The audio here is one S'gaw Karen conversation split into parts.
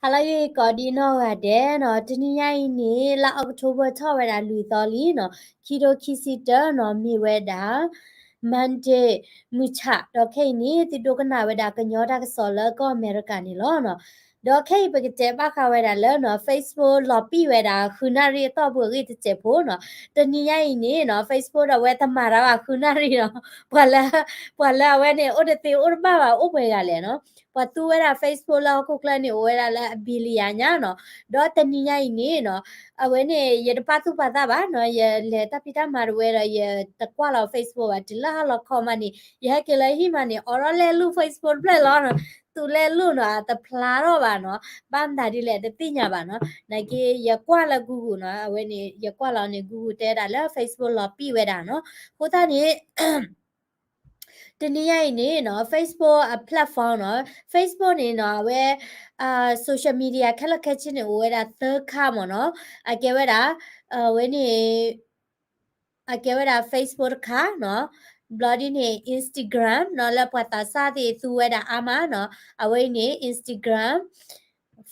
ဟါလၢဂ့ၤ ကိးဒံနီၢ်ဂၤဒဲးနီၤ, တနံၤညါအံၤန့ၣ် လါ October ထီၣ်ဝဲဒၣ်လွံၢ်သီလံနီၤ, ခံထိခံဆံတၢနီၤ, မ့ၢ်ဝဲဒၣ် Monday မုၢ်ဆၣ်, ဒီးခဲအံၤန့ၣ် သုဒိကနၣ်ဝဲဒၣ်ကညီတၢ်ကစီၣ်လၢကီၢ်အမဲရကၤန့ၣ်လီၤနီၤ. ဒီးခဲအံၤပကတဲဘၣ်ဃးဝဲဒၣ်လၢနီၤ Facebook လီၤပံာ်ဝဲဒၣ်ဃုနၣ်ရံၣ်အတီၢ်ပူၤအဂ့ၢ်တစဲးဖိနီၤ. တနံၤညါအံၤန့ၣ်နီၤ Facebook ဒီးအဝဲတမၤတၢ်ဘၣ်ဃုနၣ်ရံၣ်နီၤ, ပှၤလၢ ပှၤလၢအဝဲန့ၣ် အိၣ်တသ့အိၣ်တဘၣ်ဘၣ် အိၣ်ပှဲၤဂၤလဲၣ်နီၤ. ပှၤသူဝဲဒၣ် Facebook လၢဟီၣ်ခိၣ်ချၢန့ၣ် အိၣ်ဝဲဒၣ်လၢအ billion ညါနီၤ. ဒီးတနံၤညါအံၤန့ၣ်နီၤ အဝဲန့ၣ် ယတပာ်သူၣ်ပာ်သးဘၣ်နီၤ, ယလဲၤတၢ်ဖံးတၢ်မၤတဝဲဒီး ယတကွၢ်လီၤ Facebook ဘၣ်, တုၤလၢဟါလီၤခီမးန့ၣ် ယဟဲက့ၤလၢဟံၣ်မးန့ၣ် အိးထီၣ်လဲၤလိာ် Facebook တဖျၢၣ်လီၤနီၤ, သူလဲၤလိာ်နီၤ, အတဖျါထီၣ်ဘၣ်နီၤ, ဘၣ်မတၤဒ်လဲၣ်တသ့ၣ်ညါဘၣ်နီၤ. နာ်က့ ယကွၢ်လၢ Google နီၤ, အဝဲန့ၣ် ယကွၢ်လီၤန့ၣ် Google တဲဒၣ်လၢ Facebook လီၤပံာ်ဝဲဒၣ်နီၤ. အဃိသတးန့ၣ် တနံၤညါအံၤန့ၣ်နီၤ Facebook အ platform နီၤ, Facebook န့ၣ်နီၤ အဝဲ social media ခဲလၢာ်ခဲဆ့န့ၣ် အိၣ်ဝဲဒၣ်သၢခါမ့ၢ်နီၤ, အကဲဝဲဒၣ် အဝဲန့ၣ် အကဲဝဲဒၣ် Facebook တခါနီၤ, ဘျီဒ်န့ၣ် Instagram နီၤ, လၢပှၤသးစၢ်သ့ၣ်သူဝဲဒၣ်အါမးနီၤ, အဝဲအံၤန့ၣ် Instagram,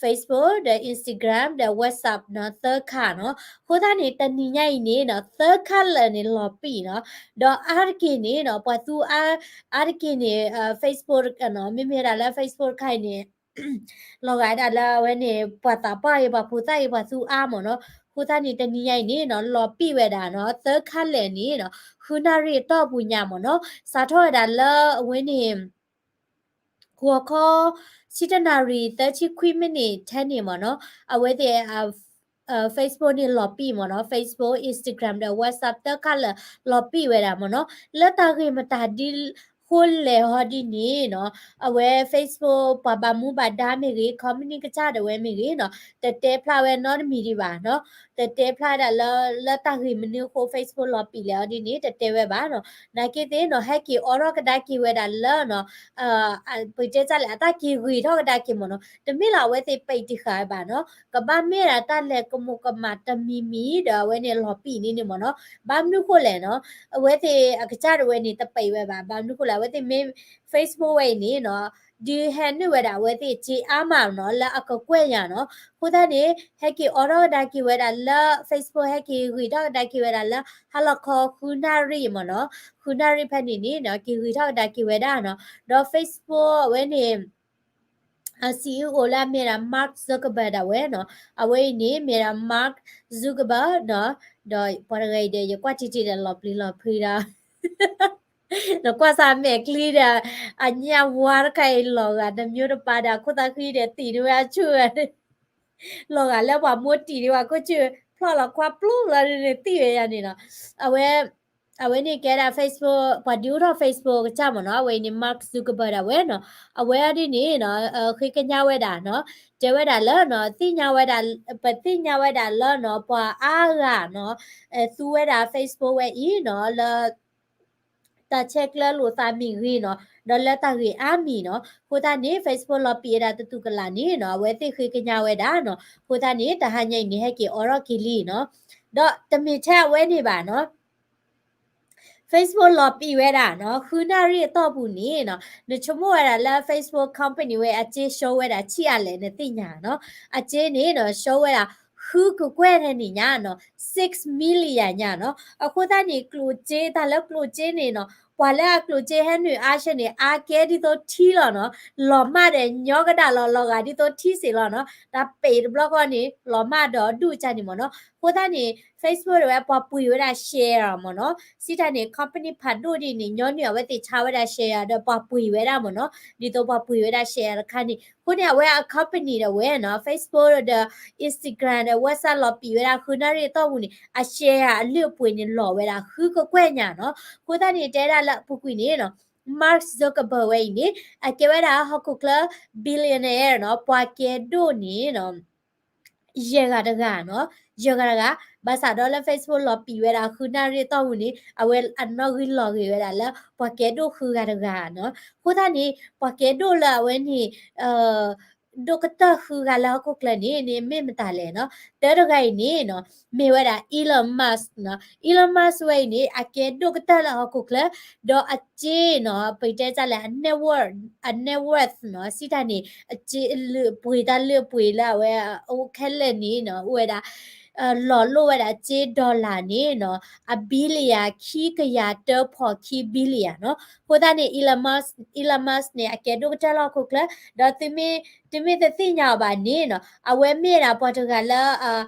Facebook ဒီး Instagram ဒီး WhatsApp နီၤ, သၢခါနီၤ. အဃိသတးန့ၣ် တနံၤညါအံၤန့ၣ်နီၤ သၢခါလၢာ်န့ၣ်လီၤပံာ်နီၤ, ဒီးအါတက့ၢ်န့ၣ်နီၤ ပှၤသူအါ အါတက့ၢ်န့ၣ် Facebook နီၤ, မ့မ့ၢ်ဒၣ်လၢ Facebook တခါအံၤန့ၣ် လီၤဂာ်ဒၣ်လၢအဝဲန့ၣ် ပှၤသးပှၢ်အံၤ ပှၤဖိသၣ်အံၤ ပှၤသူအါမ့ၢ်နီၤ. အဃိသတးန့ၣ် တနံၤညါအံၤန့ၣ်နီၤ လီၤပံာ်ဝဲဒၣ်နီၤ သၢခါလၢာ်န့ၣ်နီၤ ဃုနၣ်ရံၣ်အတီၢ်ပူၤညါမ့ၢ်နီၤ. စးထီၣ်ဝဲဒၣ်လၢအဝဲန့ၣ် ဂီၤခီ ဆံတနၣ်ရံၣ် သၢဆံခွံမံးနံးထဲန့ၣ်မ့ၢ်နီၤ အဝဲသ့ၣ် Facebook န့ၣ်လီၤပံာ်မ့ၢ်နီၤ, Facebook, Instagram ဒီး WhatsApp သၢခါလၢာ်လီၤပံာ်ဝဲဒၣ်မ့ၢ်နီၤ. လၢတၢ်ဂ့ၢ်မတၤဒ်ဃိလဲၣ်ဟီဒ်န့ၣ်နီၤ အဝဲ Facebook ပှၤဘၣ်မူဘၣ်ဒါမ့ၢ်ဂ့ၤ, company ကစၢ်ဒၣ်ဝဲမ့ၢ်ဂ့ၤနီၤ တတဲဖျါဝဲနီတမံၤဒံးဘၣ်နီၤ. တတဲဖျါဒၣ်လၢ လၢတၢ်ဂ့ၢ်မနုၤအဃိ Facebook လီၤပံာ်လဲၣ်အီၤဒ်န့ၣ် တတဲဝဲဘၣ်နီၤ. နာ်က့သ့ၣ်နီၤ ဟဲက့ၤအိးထီၣ်ကဒါက့ၤဝဲဒၣ်လၢနီၤ ပတဲတၢ်လဲၣ် အတၢ်က့ၤဂ့ၤထီၣ်ကဒါက့ၤမ့ၢ်နီၤ, တမ့ၢ်လၢအဝဲသ့ၣ်ပံာ်တဃာ်ဝဲဘၣ်နီၤ, ကဘၣ်မ့ၢ်ဒၣ်တၢ်လဲၤကမူးကမၣ်တမံၤမံၤဒီးအဝဲန့ၣ်လီၤပံာ်န့ၣ်န့ၣ်မ့ၢ်နီၤ. ဘၣ်မနုၤဃိလဲၣ်နီၤ, အဝဲသ့ၣ်အကစၢ်ဒၣ်ဝဲန့ၣ် တပံာ်ဝဲဘၣ်, ဘၣ်မနုၤဃိလဲၣ် အဝဲသ့ၣ်မ့ၢ် Facebook ဝဲအံၤန့ၣ်နီၤ ဒုးဟဲနုာ်ဝဲဒၣ်အဝဲသ့ၣ်စ့အါမးနီၤ လၢအကကွဲၢ်ညါနီၤ. အဃိသတးန့ၣ် ဟဲက့ၤအိးထီၣ်ကဒါက့ၤဝဲဒၣ်လၢ Facebook ဟဲက့ၤဂ့ၤထီၣ်ကဒါက့ၤဝဲဒၣ်လၢ ဟါလီၤခီဃုနၣ်ရံၣ်မ့ၢ်နီၤ, ဃုနၣ်ရံၣ်ဖဲန့ၣ်န့ၣ်နီၤ က့ၤဂ့ၤထီၣ်ကဒါက့ၤဝဲဒၣ်နီၤ. ဒီး Facebook အဝဲန့ၣ် အ CEO လၢအမ့ၢ်ဒၣ် Mark Zuckerberg ဒၣ်ဝဲနီၤ, အဝဲအံၤန့ၣ်မ့ၢ်ဒၣ် Mark Zuckerberg နီၤ, ဒီးပှၤတဂၤအံၤဒီး ယကွၢ်တံၢ်တံၢ်ဒီးလီၤပျံၤလီၤဖုးဒီး နကွၢ်စၢ်မဲာ်ချံဒီး အညၣ်ဝါတခါအံၤလီၤဂာ် တမျိုးတပါဒီး အခိၣ်သးဃံဒီး သံၣ်န့ၢ်ဝဲအဆူၣ်ဝဲ လီၤဂာ်လၢပှၤမိၢ်တံၢ်ဒံး ပှၤခိၣ်ဆူၣ် ဖျီၣ်လီၤခွါပျိလီၤန့ၣ် သံၣ်ဝဲယၤန့ၣ်နီၤ. အဝဲ အဝဲန့ၣ်ကဲဒၣ် Facebook ပှၤဒုးအိၣ်ထီၣ် Facebook ကစၢ်မ့ၢ်နီၤ, အဝဲအံၤန့ၣ် Mark Zuckerberg ဒၣ်ဝဲနီၤ. အဝဲအံၤဒ်န့ၣ်နီၤ ဃ့ကညးဝဲဒၣ်နီၤ, တဲဝဲဒၣ်လၢနီၤ သ့ၣ်ညါဝဲဒၣ် ပသ့ၣ်ညါဝဲဒၣ်လၢနီၤ ပှၤအါဂၤနီၤ သူဝဲဒၣ် Facebook ဝဲအံၤနီၤ လၢ တၢ်ဆဲးကျၢလိာ်သးမ့ၢ်ဂ့ၤနီၤ, ဒီးလၢတၢ်ဂ့ၢ်အါမံၤနီၤ. အဃိသတးန့ၣ် Facebook လီၤပံာ်ဝဲဒၣ်တတူၢ်ကလာ်န့ၣ်နီၤ အဝဲသ့ၣ်ဃ့ကညးဝဲဒၣ်နီၤ. အဃိသတးန့ၣ် တဟါညါအံၤန့ၣ် ဟဲက့ၤအိးထီၣ်က့ၤလံနီၤ. ဒီးတမ့ၢ်ထဲအဝဲန့ၣ်ဘၣ်နီၤ Facebook လီၤပံာ်ဝဲဒၣ်နီၤ ဃုနၣ်ရံၣ်အတီၢ်ပူၤန့ၣ်နီၤ နဆိကမိၣ်ဝဲဒၣ်လၢ Facebook company ဝဲအစ့ show ဝဲဒၣ်ဆံးအါလဲၣ် နသ့ၣ်ညါနီၤ. အစ့န့ၣ်နီၤ show ဝဲဒၣ် ဃုကကွဲၢ်ထဲန့ၣ်ညါနီၤ six million ညါနီၤ. အဃိသတးန့ၣ် ကျိၣ်စ့ တၢ်လၢကျိၣ်စ့န့ၣ်နီၤ ပှၤလၢအကျိၣ်စ့ဟဲနုာ်အါဆၢန့ၣ် အါကဲဒ်သိးထံလီၤနီၤ. လီၤမၢ်ဒီးညီကဒၣ်လီၤ လီၤဂာ်ဒ်သိးထံစ့ၢ်လီၤနီၤ. တၢ်ပ့ၤတဘျီဃီန့ၣ် လီၤမၢ်ဒီးဒူၣ်ကၢ်န့ၣ်မ့ၢ်နီၤ. အဃိသတးန့ၣ် Facebook ဒၣ်ဝဲပှၤပှ့ၤဝဲဒၣ် share မ့ၢ်နီၤ. စံးတၢ်န့ၣ် company ဖးဒိၣ်ဒ်န့ၣ် ညီနုၢ်အဝဲသ့ၣ်ဆါဝဲဒၣ် share ဒီးပှၤပှ့ၤဝဲဒၣ်မ့ၢ်နီၤ. ဒ်သိးပှၤပှ့ၤဝဲဒၣ် share တခါန့ၣ် အဃိန့ၣ် အဝဲအ company ဒၣ်ဝဲနီၤ Facebook ဒီး Instagram ဒီး WhatsApp လီၤပံာ်ဝဲဒၣ်ဃုနၣ်ရံၣ်အတီၢ်ပူၤန့ၣ် အ share အလုၢ်အပှ့ၤန့ၣ်လီၤဝဲဒၣ်ဃုကကွဲၢ်ညါနီၤ. အဃိသတးန့ၣ် တဲဒၣ်လၢအပူၤကွံာ်န့ၣ်နီၤ Mark Zuckerberg ဝဲအံၤန့ၣ် အကဲဝဲဒၣ်ဟီၣ်ခိၣ်ချၢ billionaire နီၤ ပှၤကဲဒိၣ်န့ၣ်နီၤ ယဲၢ်ဂၤတဂၤနီၤ, ယဲၢ်ဂၤတဂၤ, ဘၣ်ဆၣ်ဒီးလၢ Facebook လီၤပံာ်ဝဲဒၣ်ဃုနၣ်ရံၣ်အတီၢ်ပူၤန့ၣ် အဝဲအနီၣ်ဂံၢ်လီၤဂ့ၤဝဲဒၣ်လၢပှၤကဲဒိၣ်ဃုဂၤတဂၤနီၤ. အဃိသတးန့ၣ် ပှၤကဲဒိၣ်လၢအဝဲန့ၣ် ဒိၣ်ကတၢၢ်ဃုဂၤလၢဟီၣ်ခိၣ်ချၢန့ၣ် န့ၣ်မ့ၢ်မတၤလဲၣ်နီၤ. တၢတဂၤအံၤန့ၣ်နီၤ မ့ၢ်ဝဲဒၣ် Elon Musk နီၤ. Elon Musk ဝဲအံၤန့ၣ် အကဲဒိၣ်ကတၢၢ်လၢဟီၣ်ခိၣ်ချၢ ဒီးအစ့နီၤ ပတဲတၢ်လဲၣ် အ net worth အ net worth နီၤ စံးတၢ်န့ၣ် အစ့အလုၢ်အပှ့ၤ တၢ်လုၢ်အပှ့ၤလၢအဝဲအအိၣ်ခဲလၢာ်န့ၣ်နီၤ အိၣ်ဝဲဒၣ် လီၤလိၣ်ဝဲဒၣ်အစ့ dollar န့ၣ်နီၤ အ billion ခံကယၤတၢဖီၣ်ခံ billion နီၤ. အဃိသတးန့ၣ် Elon Musk, Elon Musk န့ၣ် အကဲဒိၣ်ကတၢၢ်လၢဟီၣ်ခိၣ်ချၢ ဒီးသုမ့ၢ် သုမ့ၢ်တသ့ၣ်ညါအီၤဘၣ်န့ၣ်နီၤ အဝဲမ့ၢ်ဒၣ်ပှၤတဂၤလၢ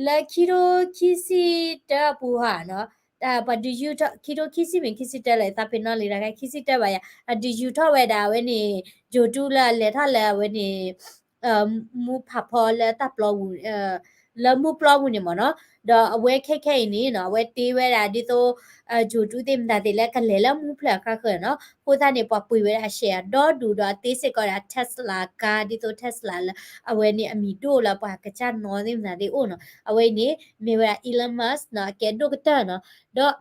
လၢခံထိခံဆံတၢအပူၤဟါနီၤ ပှၤဒုးယူၤထီၣ် ခံထိခံဆံမ့ၢ်ခံဆံတၢလဲၣ် သးပ့ၤနီၣ်လံတၢ်ခဲ ခံဆံတၢဘၣ်ယၤ အဒုးယူၤထီၣ်ဝဲဒၣ်အဝဲန့ၣ် ဂြိုဟ်တုလၢအလဲၤထီၣ်လၢအဝဲန့ၣ် မူဖးဖီလၢတၢ်ပျီပူၤ လၢမူပျီပူၤန့ၣ်မ့ၢ်နီၤ ဒီးအဝဲခဲခဲအံၤန့ၣ်နီၤ အဝဲတ့ဝဲဒၣ်ဒ်သိး ဂြိုဟ်တုသ့ၣ်မတၤသ့ၣ်လၢကလဲၤလၢမူဖျၢၣ်အခါဃၢၤနီၤ အဃိသတးန့ၣ် ပှၤပှ့ၤဝဲဒၣ်အ share ဒီဒူၣ်ဒီးအတ့စ့ၢ်ကီးဒၣ် Tesla ကါ ဒ်သိး Tesla လၢ အဝဲန့ၣ်အမံၤဒိၣ်လၢပှၤကစၢ်နီသ့ၣ်မတၤသ့ၣ်အိၣ်နီၤ အဝဲအံၤန့ၣ် မ့ၢ်ဝဲဒၣ် Elon Musk နီၤ အကဲဒိၣ်ကတၢၢ်နီၤ ဒီး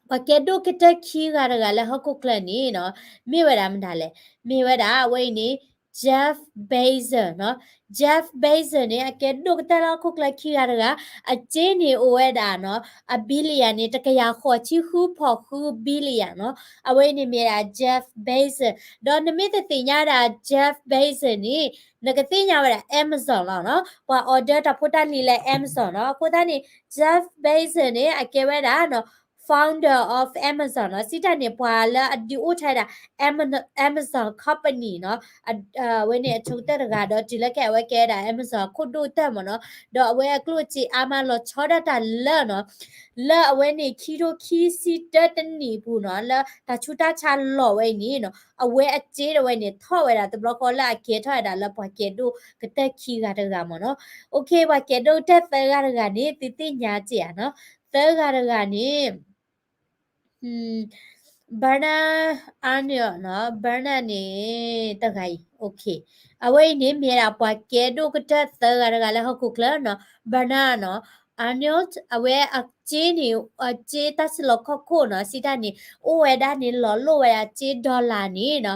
ပှၤကဲဒိၣ်ကတၢၢ်ခံဂၤတဂၤလၢဟီၣ်ခိၣ်ချၢန့ၣ်နီၤ မ့ၢ်ဝဲဒၣ်မတၤလဲၣ် မ့ၢ်ဝဲဒၣ်အဝဲအံၤန့ၣ် Jeff Bezos နီၤ Jeff Bezos န့ၣ် အကဲဒိၣ်ကတၢၢ်လၢဟီၣ်ခိၣ်ချၢခံဂၤတဂၤ အစ့န့ၣ်အိၣ်ဝဲဒၣ်နီၤ အ billion န့ၣ် တကယၤဃိးဆံဃုဖီၣ်ဃု billion နီၤ အဝဲအံၤန့ၣ်မ့ၢ်ဒၣ် Jeff Bezos ဒီးနမ့ၢ်တသ့ၣ်ညါဒၣ် Jeff Bezos န့ၣ် နကသ့ၣ်ညါဝဲဒၣ် Amazon လီၤနီၤ ပှၤ order တၢ်ဖိတၢ်လံၤလၢ Amazon နီၤ အဃိသတးန့ၣ် Jeff Bezos န့ၣ် အကဲဝဲဒၣ်နီၤ founder of Amazon နီၤ စံးတၢ်န့ၣ် ပှၤလၢအဒုးအိၣ်ထီၣ်ဝဲဒၣ် Amazon company နီၤ အဝဲန့ၣ်အဆိကတၢၢ်တဂၤဒီးတုၤလၢခဲအံၤအဝဲကဲဝဲဒၣ် Amazon ခိၣ်ဒိၣ်ကတၢၢ်မ့ၢ်နီၤ ဒီးအဝဲအကျိၣ်စ့အါမးလီၤဆီဒၣ်တၢ်လၢနီၤ လၢအဝဲန့ၣ်ခံထိခံဆံတၢတနံၣ်အပူၤနီၤ လၢတၢ်ဆူးတၢ်ဆါလီၤဝဲအံၤန့ၣ်နီၤ အဝဲအစ့ဒီးဝဲန့ၣ် ထီၣ်ဝဲဒၣ်တဘျီဃီလၢအကဲထီၣ်ဝဲဒၣ်လၢပှၤကဲဒိၣ်ကတၢၢ်ခံဂၤတဂၤမ့ၢ်နီၤ OK ပှၤကဲဒိၣ်ကတၢၢ်သၢဂၤတဂၤန့ၣ် သုသ့ၣ်ညါစ့ၢ်ဧါနီၤ သၢဂၤတဂၤန့ၣ် Bernard Arnault နီၤ Bernard န့ၣ် တဂၤအံၤ OK အဝဲအံၤန့ၣ် မ့ၢ်ဒၣ်ပှၤကဲဒိၣ်ကတၢၢ်သၢဂၤတဂၤလၢဟီၣ်ခိၣ်ချၢနီၤ Bernard နီၤ Arnault အဝဲအစ့န့ၣ် အစ့တၢ်စုလီၢ်ခီၣ်ခိၣ်နီၤ စံးတၢ်န့ၣ် အိၣ်ဝဲဒၣ်န့ၣ် လီၤလိၣ်ဝဲဒၣ်စ့ dollar န့ၣ်နီၤ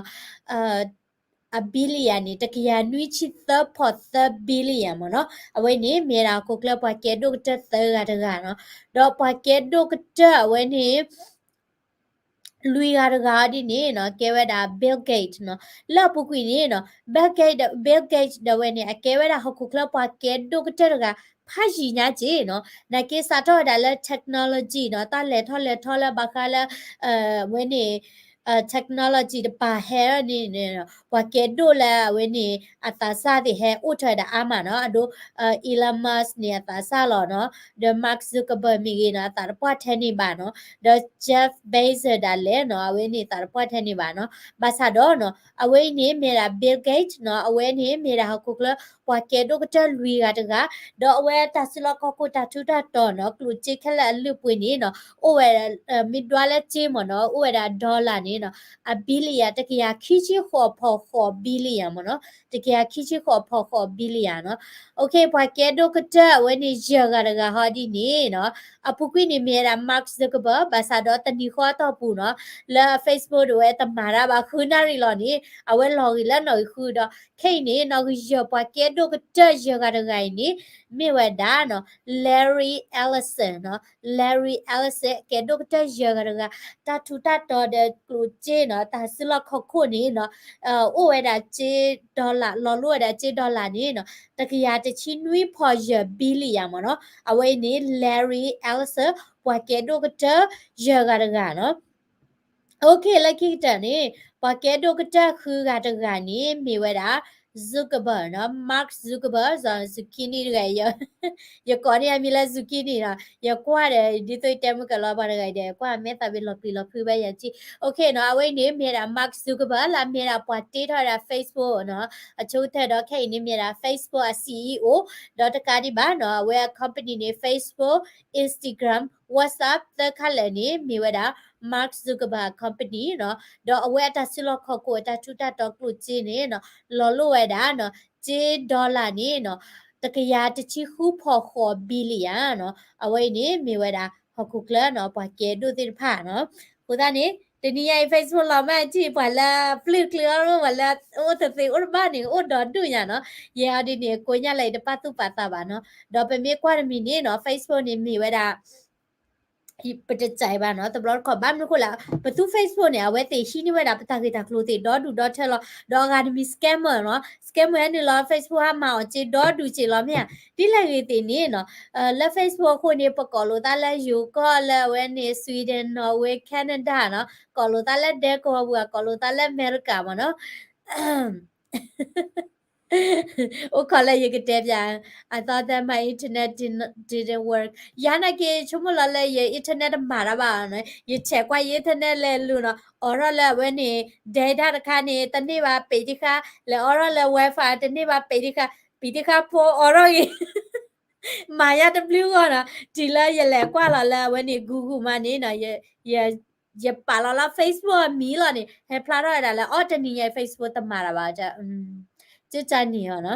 အ billion န့ၣ် တကယၤနွံဆံသၢဖီၣ်သၢ billion မ့ၢ်နီၤ အဝဲန့ၣ် မ့ၢ်ဒၣ်ဟီၣ်ခိၣ်ချၢပှၤကဲဒိၣ်ကတၢၢ်သၢဂၤတဂၤနီၤ ဒီးပှၤကဲဒိၣ်ကတၢၢ်အဝဲန့ၣ် လွံၢ်ဂၤတဂၤအီၤဒ်န့ၣ်နီၤ ကဲဝဲဒၣ် Bill Gates နီၤ လၢအပူၤကွံာ်န့ၣ်နီၤ Bill Gates ဒီး Bill Gates ဒီးဝဲန့ၣ် အကဲဝဲဒၣ်ဟီၣ်ခိၣ်ချၢပှၤကဲဒိၣ်ကတၢၢ်တဂၤ ဖးယံၤညါက့နီၤ နာ်က့စးထီၣ်ဝဲဒၣ်လၢ technology နီၤ တၢ်လဲၤထီၣ်လဲၤထီလၢဘၣ်ဃးလၢ ဝဲန့ၣ် technology တပာ်ဟဲန့ၣ် ပှၤကဲဒိၣ်လၢအဝဲန့ၣ် အသးစၢ်သ့ၣ်ဟဲအိၣ်ထီၣ်ဝဲဒၣ်အါမးနီၤ အဒိ Elon Musk န့ၣ် အသးစၢ်လီၤနီၤ ဒီး Mark Zuckerberg မ့ၢ်ဂ့ၤနီၤ အသးတပှၢ်ထဲန့ၣ်ဘၣ်နီၤ ဒီး Jeff Bezos ဒၣ်လဲာ်နီၤ အဝဲန့ၣ်သးတပှၢ်ထဲန့ၣ်ဘၣ်နီၤ ဘၣ်ဆၣ်ဒီးနီၤ အဝဲအံၤန့ၣ်မ့ၢ်ဒၣ် Bill Gates နီၤ အဝဲန့ၣ်မ့ၢ်ဒၣ်ဟီၣ်ခိၣ်ချၢ ပှၤကဲဒိၣ်ကတၢၢ်လွံၢ်ဂၤတဂၤ ဒီးအဝဲတၢ်စုလီၢ်ခီၣ်ခိၣ်တၢ်ထူးတၢ်တီၤနီၤ ကျိၣ်စ့ခဲလၢာ်အလုၢ်အပှ့ၤန့ၣ်နီၤ အိၣ်ဝဲ မ့ၢ်ဒွးလၢစ့မ့ၢ်နီၤ အိၣ်ဝဲဒၣ် dollar န့ၣ်နီၤ အ billion တကယၤခံဆံဃိးဖီၣ်ဃိး billion မ့ၢ်နီၤ တကယၤခံဆံဃိးဖီၣ်ဃိး billion နီၤ OK ပှၤကဲဒိၣ်ကတၢၢ်အဝဲန့ၣ်ယဲၢ်ဂၤတဂၤဟီဒ်န့ၣ်နီၤ အပူၤကွံာ်န့ၣ်မ့ၢ်ဝဲဒၣ် Mark Zuckerberg ဘၣ်ဆၣ်ဒီးတနံၤဃီအတီၢ်ပူၤနီၤ လၢ Facebook ဒၣ်ဝဲတမၤတၢ်ဘၣ်ဃုနၣ်ရံၣ်လီၤန့ၣ် အဝဲလီၤဂ့ၤလၢနီၣ်ဂံၢ်ဃုဒီး ခဲအံၤန့ၣ် နီၣ်ဂံၢ်ယဲၢ်ပှၤကဲဒိၣ်ကတၢၢ်ယဲၢ်ဂၤတဂၤအံၤန့ၣ် မ့ၢ်ဝဲဒၣ်နီၤ Larry Ellison နီၤ Larry Ellison ကဲဒိၣ်ကတၢၢ်ယဲၢ်ဂၤတဂၤ တၢ်ထူးတၢ်တီၤဒီးကျိၣ်စ့နီၤ တၢ်စုလီၢ်ခီၣ်ခိၣ်န့ၣ်နီၤ အိၣ်ဝဲဒၣ်စ့ dollar လီၤလိၣ်ဝဲဒၣ်စ့ dollar န့ၣ်နီၤ တကယၤတဆံနွံဖီၣ်ယဲၢ် billion မ့ၢ်နီၤ အဝဲအံၤန့ၣ် Larry Ellison ပှၤကဲဒိၣ်ကတၢၢ်ယဲၢ်ဂၤတဂၤနီၤ OK လၢခံကတၢၢ်န့ၣ် ပှၤကဲဒိၣ်ကတၢၢ်ဃုဂၤတဂၤန့ၣ် မ့ၢ်ဝဲဒၣ် Zuckerberg နီၤ Mark Zuckerberg စီၤ zucchini တဂၤ ယကိးန့ၢ်အမံၤလၢ zucchini နီၤ ယကွၢ်ဒီး ဒ်သိးယတဲမုၢ်ကလီပှၤတဂၤအံၤဒီး ကွၢ်မဲာ်သးဘ့ၣ်လီၤပျံၤလီၤဖုးဘၣ်ယၤက့ OK နီၤ အဝဲအံၤန့ၣ် မ့ၢ်ဝဲဒၣ် Mark Zuckerberg လၢအမ့ၢ်ဝဲဒၣ်ပှၤတ့ထီၣ်ဝဲဒၣ် Facebook နီၤ အဆိကတၢၢ်ဒီးခဲအံၤန့ၣ် မ့ၢ်ဝဲဒၣ် Facebook အ CEO ဒီးတကးဒံးဘၣ်နီၤ အဝဲအ company န့ၣ် Facebook Instagram WhatsApp သၢခါလၢာ်န့ၣ် မ့ၢ်ဝဲဒၣ် Mark Zuckerberg company နီၤ ဒီးအဝဲအတၢ်စုလီၢ်ခီၣ်ခိၣ်အတၢ်ထူးတၢ်တီၤကျိၣ်စ့န့ၣ်နီၤ လီၤလိၣ်ဝဲဒၣ်နီၤ စ့ dollar န့ၣ်နီၤ တကယၤတဆံဃုဖီၣ်ဃိး billion နီၤ အဝဲအံၤန့ၣ် မ့ၢ်ဝဲဒၣ်ဟီၣ်ခိၣ်ချၢနီၤ ပှၤကဲဒိၣ်သ့ၣ်တဖၣ်နီၤ အဃိသတးန့ၣ် တနံၤညါအံၤ Facebook လီၤမၢ်ထံၣ် ပှၤလၢပျုၢ်ကျုအီၤ ပှၤလၢအိၣ်သသ့အိၣ်တဘၣ်န့ၣ် အိၣ်ဒီဒူၣ်ညါနီၤ. ယဲအီၤဒ်န့ၣ် ကိးညါလၢအံၤတပာ်သူၣ်ပာ်သးဘၣ်နီၤ. ဒီးပမ့ၢ်ကွၢ်တမံၤန့ၣ်နီၤ Facebook န့ၣ်မ့ၢ်ဝဲဒၣ် ပတစဲးဘၣ်နီၤ တဘျီတခီၣ် ဘၣ်မနုၤဃိလဲၣ် ပသူ Facebook န့ၣ် အဝဲသ့ၣ်ဟံးန့ၢ်ဝဲဒၣ်ပတၢ်ဂ့ၢ်တၢ်ကျိၤသ့ၣ်ဒီဒူၣ်ဒီထၢလီၤ. ဒီးအဂၤတမံၤ scammer နီၤ scammer ဟဲနုာ်လီၤ Facebook ဟးမၤအီၣ်စ့ဒီဒူၣ်စ့လီၤမ့ၢ်ဧါ. ဒ်လဲၣ်ဂ့ၤသ့ၣ်န့ၣ်နီၤ လၢ Facebook အဃိန့ၣ် ပကိးလိာ်သးလၢယိၤကီၢ်လၢအဝဲန့ၣ် Sweden, Norway, Canada နီၤ ကိးလိာ်သးလၢဒဲကဝီၤပူၤ ကိးလိာ်သးလၢအမဲရကၤမ့ၢ်နီၤ အိၣ်ခိးလၢယကတဲပၠး I thought that my internet didn't, didn't work. ယၤနာ်က့ ဆိကမိၣ်လီၤလၢယ internet တမၤတၢ်ဘၣ်နီၤ. ယဆဲးကွၢ်ယ internet လဲၤလူၤနီၤ အိးထီၣ်လၢအဝဲန့ၣ် data တခါန့ၣ် တန့ၢ်ဘၣ်ပံာ်တခါ, လဲၤအိးထီၣ်လၢ Wi-Fi တန့ၢ်ဘၣ်ပံာ်တခါ, ပံာ်တခါဖိအိးထီၣ်ဂ့ၤ မၤယါတဘျုးဂီၢ်နီၤ. တုၤလၢယလဲၤကွၢ်လီၤလၢအဝဲန့ၣ် Google မးန့ၣ်နီၤ ယပာ်လီၤလၢ Facebook အမံၤလီၤန့ၣ် ဟဲဖျါထီၣ်ဝဲဒၣ်လၢ အိ တနံၤညါအံၤ Facebook တမၤတၢ်ဘၣ်, ကကန့ၣ်နီၤ.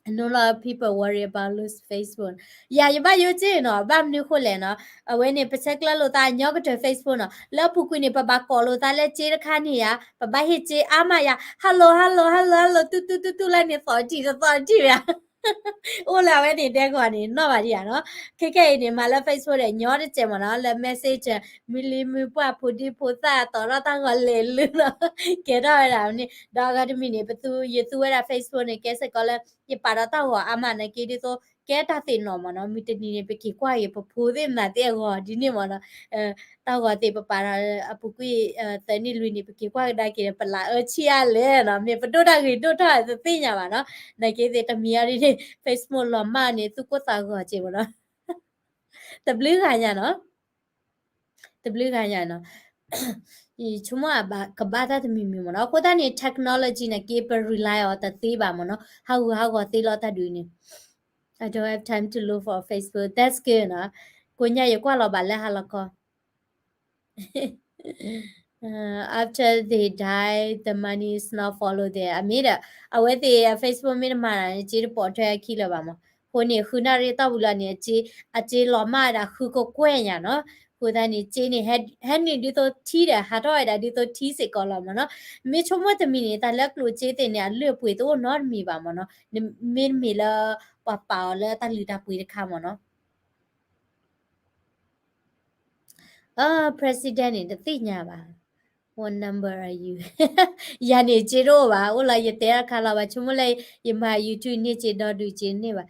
I know a lot of people worry about lose Facebook. ယၤ ယဘၣ်ယိၣ်စ့ၢ်နီၤ ဘၣ်မနုၤဃိလဲၣ်နီၤ အဝဲန့ၣ် ပဆဲးကျၢလိာ်သးညီကတၢၢ် Facebook နီၤ လၢအပူၤကွံာ်န့ၣ် ပဘၣ်ကိးလိာ်သးလၢစ့တခါန့ၣ်ယၤ ပဘၣ်ဟ့ၣ်စ့အါမးယၤ hello hello hello hello တူၢ်တူၢ်တူၢ်တူၢ်လၢန့ၣ် သီၣ်တံၢ်တသီၣ်တံၢ်ဝဲ အိၣ်လၢအဝဲန့ၣ် ဒဲကဝီၤန့ၣ် နီၢ်ဘၣ်ဒံးဧါနီၤ. ခဲခဲအံၤန့ၣ် မၤလၢ Facebook ဒီး ညီတစဲးမ့ၢ်နီၤ လၢ Messenger မုၢ်လံမုၢ်ပှၢ် ဖိဒံဖိသၣ် တီၤထီၣ်တၢ်ဂီၤလဲၤလူၤနီၤ ကဲထီၣ်ဝဲဒၣ်န့ၣ် ဒီးအဂၤတမံၤန့ၣ် ပသူ ယသူဝဲဒၣ် Facebook န့ၣ် ကဲစ့ၢ်ကီးလၢ ယပာ်ဒီးတၢ်ဂီၤအါမးနာ်က့ ဒ်သိး ကဲတၢ်သ့ၣ်နီၣ်မ့ၢ်နီၤ မုၢ်တနံၤန့ၣ် ပက့ၤကွၢ်က့ၤ ပဖိသ့ၣ်မနုၤသ့ၣ်အဂီၢ်ဒ်န့ၣ်မ့ၢ်နီၤ တၢ်ဂီၤသ့ၣ်ပပာ်ဒီးအပူၤကွံာ် သၢနံၣ်လွံၢ်နံၣ် ပက့ၤကွၢ်ကဒါက့ၤ ပလၢအၢဆံးအါလဲၣ်နီၤ မ့ၢ်ပဒိၣ်တၢ်ဂ့ၤဒိၣ်ထီၣ်တသ့ၣ်ညါဘၣ်နီၤ နာ်က့သ့ၣ်တမံၤအံၤဒ်န့ၣ် Facebook လီၤမၢ်န့ၣ် သူၣ်ကိၢ်သးဂီၤစ့ၢ်မ့ၢ်နီၤ တဘျုးဂၤညါနီၤ တဘျုးဂၤညါနီၤ ယဆိကမိၣ်အကဘၣ်တၢ်တမံၤမံၤမ့ၢ်နီၤ အဃိသတးန့ၣ် technology နာ်က့ ပ rely on တသ့ဘၣ်မ့ၢ်နီၤ ဟးဂူာ်ဟးဂီၤသ့လီၤတၢ်ဒုးန့ၣ် I don't have time to look for Facebook. That's good နီၤ ကိးညါယကွၢ်လီၤဘၣ်လၢဟါလီၤခီ after they die the money is not follow them အမ့ၢ်ဒီး အဝဲသ့ၣ် Facebook မ့ၢ်တမၤတၢ်န့ၣ် စ့တပိာ်ထွဲအခံလၢၤဘၣ်မး အဃိန့ၣ် ဃုနၣ်ရံၣ်တီၢ်ပူၤလီၤန့ၣ် အစ့လီၤမၢ်ဒၣ်ဃုကကွဲၢ်ညါနီၤ အဃိသတးန့ၣ် စ့န့ၣ် ဟဲနုာ်ဒ်သိးထံဒီး ဟးထီၣ်ဝဲဒၣ်ဒ်သိးထံစ့ၢ်ကီးလီၤမ့ၢ်နီၤ မ့ၢ်ဆိကမိၣ်တမံၤန့ၣ် တၢ်လၢကျိၣ်စ့သ့ၣ်န့ၣ် အလုၢ်အပှ့ၤတအိၣ်နီတမံၤဘၣ်မ့ၢ်နီၤ မ့တမ့ၢ်လၢ ပှၤပာ်အီၤလၢတၢ်လုၢ်တၢ်ပှ့ၤတခါမ့ၢ်နီၤ အ president န့ၣ် တသ့ၣ်ညါဘၣ် What number are you ယၤန့ၣ် စ့တအိၣ်ဘၣ် အိၣ်လီၤ ယတဲတၢ်ခါလီၤ ဘၣ်ဆိကမိၣ်လၢ ယမၤ YouTube န့ၢ်စ့ဒီဒူၣ်စ့န့ၣ်ဘၣ်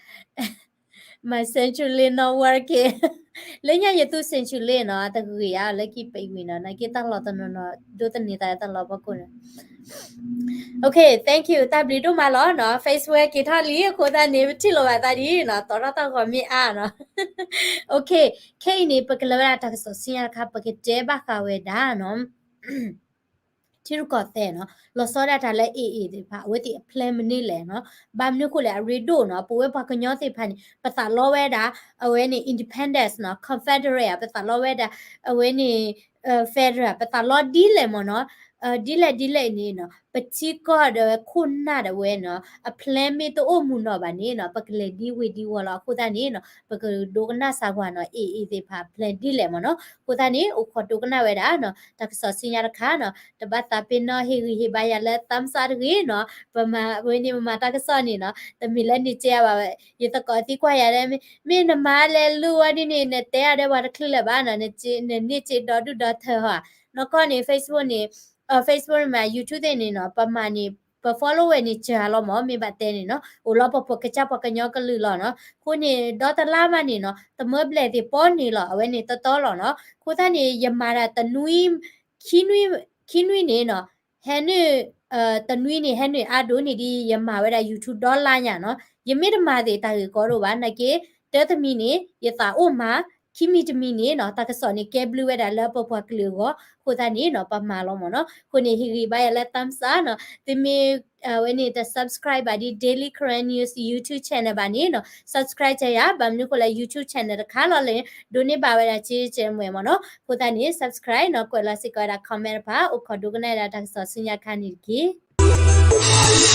My Centrelink not working လၢညါယသူ Centrelink နီၤ တဂ့ၤဧါ လၢခံပအံၤဝံၤနီၤ နာ်က့တၢ်လီၢ်တနီၤနီၤ ဒိးသန့ၤသးတၢ်လီၢ်ဖီခိၣ်န့ၣ် Okay, thank you တၢ်ဘျုးဒိၣ်မးလီၤနီၤ Facebook က့ၤထီၣ်လံ အဃိသတးန့ၣ် ပထံၣ်လိာ်ဘၣ်သးဒ်နီၤ တီၤထီၣ်တၢ်ဂီၤမ့ၢ်အါနီၤ Okay, ခဲအံၤန့ၣ် ပကလဲၤဝဲဒၣ်တၢ်ကစီၣ်ဆူညါတခါ ပကတဲဘၣ်ဃးဝဲဒၣ်နီၤ ထံရူၢ်ကီၢ်သဲးနီၤ လီၤဆီဒၣ်တၢ်လၢ AA သ့ၣ်တဖၣ် အဝဲသ့ၣ်အ plan မနုၤလဲၣ်နီၤ ဘၣ်မနုၤအဃိလဲၣ် အရ့ဒိၣ်နီၤ ပဝဲပှၤကညီသ့ၣ်တဖၣ်န့ၣ် ပသးလီဝဲဒၣ် အဝဲန့ၣ် independence နီၤ confederate ပသးလီဝဲဒၣ် အဝဲန့ၣ် federal ပသးလီဒ်လဲၣ်မ့ၢ်နီၤ ဒ်လဲၣ်ဒ်လဲၣ်န့ၣ်နီၤ ပထံကီၢ်ဒီးခိၣ်နၢ်ဒၣ်ဝဲနီၤ အ plan မ့ၢ်တအိၣ်မူနီၤဘၣ်န့ၣ်နီၤ ပကလဲၤဒ်ဝ့ၤဒ်ဝီၤလီၤ အဃိသတးန့ၣ်နီၤ ပကဒိကနၣ်စၢၤကွၢ်နီၤ AA သ့ၣ်တဖၣ် plan ဒ်လဲၣ်မ့ၢ်နီၤ အဃိသတးန့ၣ် အိၣ်ခိးဒိကနၣ်ဝဲဒၣ်နီၤ တၢ်ကစီၣ်ဆူညါတခါနီၤ တဘၣ်သးပ့ၤနီၣ် ဟ့ၣ်ဂံၢ်ဟ့ၣ်ဘါယၤလၢ thumbs up တဂ့ၤနီၤ ပမၤဝဲန့ၣ် ပမၤတၢ်ကစီၣ်န့ၣ်နီၤ တမ့ၢ်လၢန့ၣ်စ့ဘၣ်ဝဲ ယသကိးသံကွၢ်ယၤလၢ မ့ၢ်နမၤလဲၤလူၤဝဲဒ်န့ၣ် နတဲအါဒီးပှၤတချုးလၢၤဘၣ်နီၤ နန့ၢ်စ့ဒီဒူၣ်ဒီထၢဟီဧါ နီၢ်ကီၢ်န့ၣ် Facebook န့ၣ် Facebook မ့ၢ် YouTube သ့ၣ်န့ၣ်နီၤ ပမၤန့ၣ် ပ follow ဝဲန့ၣ် စှၤလီၤမ့ၢ် မ့ၢ်ဘၣ်တဲန့ၣ်နီၤ အိၣ်လီၤပှၤကစၢ်ပှၤကညီကလုာ်လီၤနီၤ အဃိန့ၣ် ဒီတလါမးန့ၣ်နီၤ တမၢဘျဲၣ်သ့ၣ်ပီန့ၣ်လီၤ အဝဲန့ၣ်တီတီလီၤနီၤ အဃိသတးန့ၣ် ယမၤဒၣ်တနွံ ခံနွံ ခံနွံန့ၣ်နီၤ ဟဲနုာ် တနွံန့ၣ် ဟဲနုာ်အါဒိၣ်န့ၢ်ဒံး ယမၤဝဲဒၣ် YouTube ဒီလါညါနီၤ ယမ့ၢ်တမၤသ့ၣ်တၢ်ဂ့ၢ်ကီဒိၣ်ဘၣ် နာ်က့ တၢတမံၤန့ၣ် ယသးအိၣ်မၤ ခံမံၤတမံၤန့ၣ်နီၤ တၢ်ကစီၣ်န့ၣ် ကဲဘျုးဝဲဒၣ်လၢပပှၤကလုာ်အဂီၢ် အဃိသတးန့ၣ်နီၤ ပမၤလီၤမ့ၢ်နီၤ အဃိန့ၣ် ဟ့ၣ်ဂံၢ်ဘါယၤလၢ thumbs up နီၤ သုမ့ၢ် အဝဲန့ၣ် တ subscribe ဘၣ်ဒ် Daily Karen News YouTube channel ဘၣ်န့ၣ်နီၤ subscribe ကယၤ ဘၣ်မနုၤအဃိလဲၣ် YouTube channel တခါလီၤလၢ ဒိးန့ၢ်ဘၣ်ဝဲဒၣ် က့ကဲမွဲမ့ၢ်နီၤ အဃိသတးန့ၣ် subscribe နီၤ ကွဲးလီၤစ့ၢ်ကီးဝဲဒၣ် comment တဖၣ် အိၣ်ခိးဒိကနၣ်ဝဲဒၣ်တၢ်ကစီၣ်ဆူညါခါန့ၣ်တက့ၢ်.